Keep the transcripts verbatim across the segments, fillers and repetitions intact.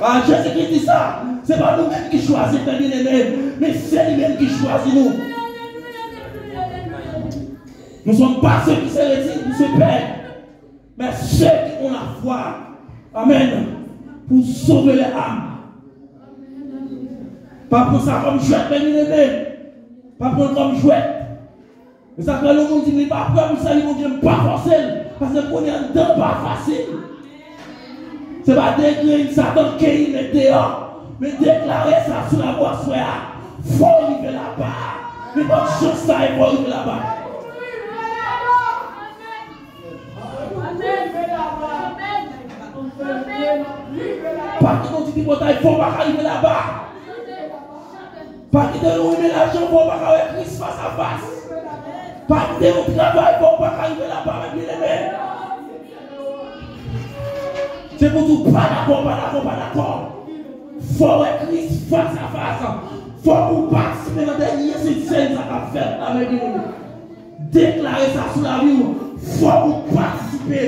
Ah, Jezikri di sa. Se pa nou menm ki chwazi, frè byeneme, men se li menm ki chwazi nou. Nous ne sommes pas ceux qui se retirent pour se perdre, mais ceux qui ont la foi. Amen. Pour sauver les âmes. Pa pran sa kòm jwèt, frè byeneme. Pa pran l kòm jwèt. E sa k fè lè yon moun di m li pa prè pou l sèvi Bondye, m pa fòse l, paske m konnen anndan pa fasil. Se pa de grenn Satan keyi met deyò, men deklare sa sou lavi w aswè a. Fò w rive laba. Men pa chans sa e fò w rive laba. Pa kite yon ti tripotay fò w pa ka rive laba. Pa kite yon renmen lajan fè w pa ka wè Kris fas a fas. Pa kite yon travay fè w pa ka rive laba, men byeneme. Se pou di w pa dakò, pa dakò, pa dakò. Fò w wè Kris fas a fas. Fò w patisipe nan dènye sentsèn sa k ap fèt la, men byeneme. Deklare sa sou lavi w. Fò w patisipe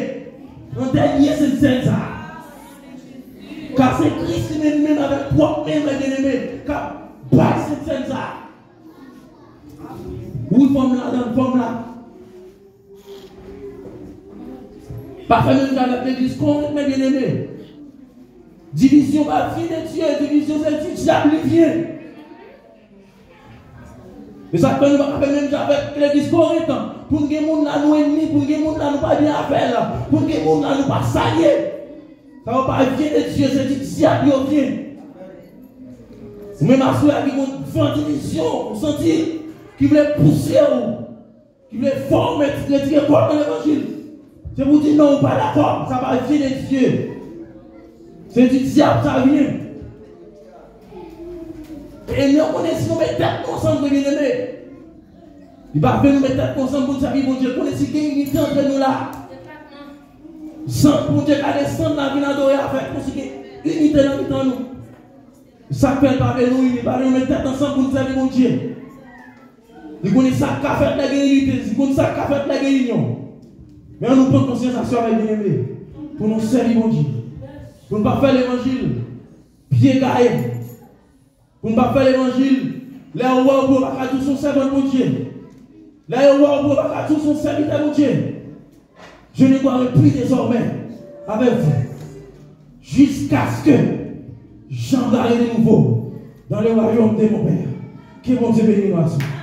nan dènye sentsèn sa. Ka se Kris li menm, menm avèk pwòp men l, men byeneme, k ap bay sentsèn sa. Wi, fò m la, dan fò m la. Pa fè menm jan avèk legliz Korent, men byeneme. Divizyon pa vyen de Dye, divizyon se di dyab li vyen. E sa k fè nou pa ka fè menm jan avèk legliz Korent an. Pou n gen moun la nou ènmi, pou n gen moun la nou pa byen avè l, pou n gen moun la nou pa salye. Sa yo pa vyen de Dye, se di dyab yo vyen. Ou menm aswè a ki gon van divizyon, ou santi ki vle pouse w, ki vle fè w met retire kò w nan levanjil. Se pou di non, ou pa dakò, sa pa vyen de Dye. Se di dyab sa vyen. E nou konnen si nou met tèt nou ansanm, frè byeneme, li pa vle nou met tèt nou ansanm pou n sèvi Bondye. Konnen si gen inite antre nou la, zanj Bondye ka desann la vin adore avèk nou si gen inite nan mitan nou. Sa k fè l pa vle nou ini, pa vle nou met tèt ansanm pou n sèvi Bondye. Li konnen sa k ka fèt lè gen inite, li konnen sa k ka fèt lè gen inyon. Men ann nou pran konsyans aswè a, byeneme, pou nou sèvi Bondye. Pou n pa fè levanjil pye gaye. Pou n pa fè levanjil, lè yo wè w, pou yo pa ka di w se yon sèvant Bondye. Lè yo wè w, pou yo pa ka di w se yon sèvitè Bondye. Je ne boirai plus désormais avec vous, jusqu'à ce que j'en boirai de nouveau dans le royaume de mon Père. Que Bondye beni nou aswè.